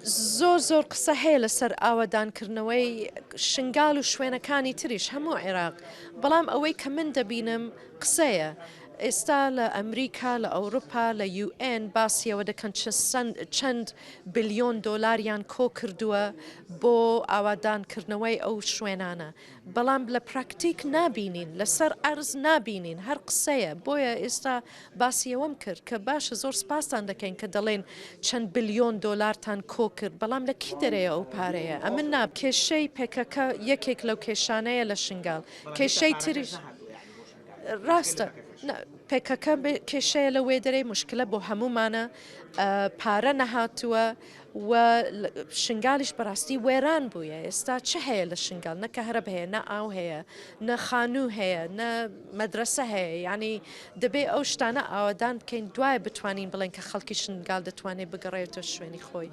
زۆر زۆر قسە هەیە لەسەر ئاوەدانکردنەوەی شنگال و شوێنەکانی تریش هەموو عێراق، بەڵام ئەوەی کە من دەبینم قسەیە. ئێستا لە ئەمریکا، لە ئەوروپا، لە UN باسی ئەوە دەکەن چەند بلیۆن دۆلاریان کۆکردووە بۆ ئاوادانکردنەوەی ئەو شوێنانە. بەڵام لە پراکتیک نابینین، لەسەر ئەرز نابینین، هەر قسەیە، بۆیە ئێستا باسی ئەوەم کرد کە باشە زۆر سپاستان دەکەین کە دەڵێن چەند بلیۆن دۆلارتان کۆکرد، بەڵام لە کی دەرێیە ئەو پارەیە؟ ئەمن نا، کێشەی پەکەکە یەکێک لەو کێشانەیە لە شنگال، کێشەی تریش ڕاستە پەکەکە کێشەیە لە وێدەرێ، موشکلە بۆ هەموومانە، پارە نەهاتووە، و شنگالیش بەڕاستی وێران بوویە ئێستا چ هەیە لە شنگال نە کەهرەب هەیە نە ئاو هەیە نە خانوو هەیە نە مەدرەسە هەیە یعنی دەبێ ئەو شتانە ئاوەدان بکەین دوای بتوانین بڵێن کە خەڵکی شنگال دەتوانێت بگەڕێتەوە شوێنی خۆی.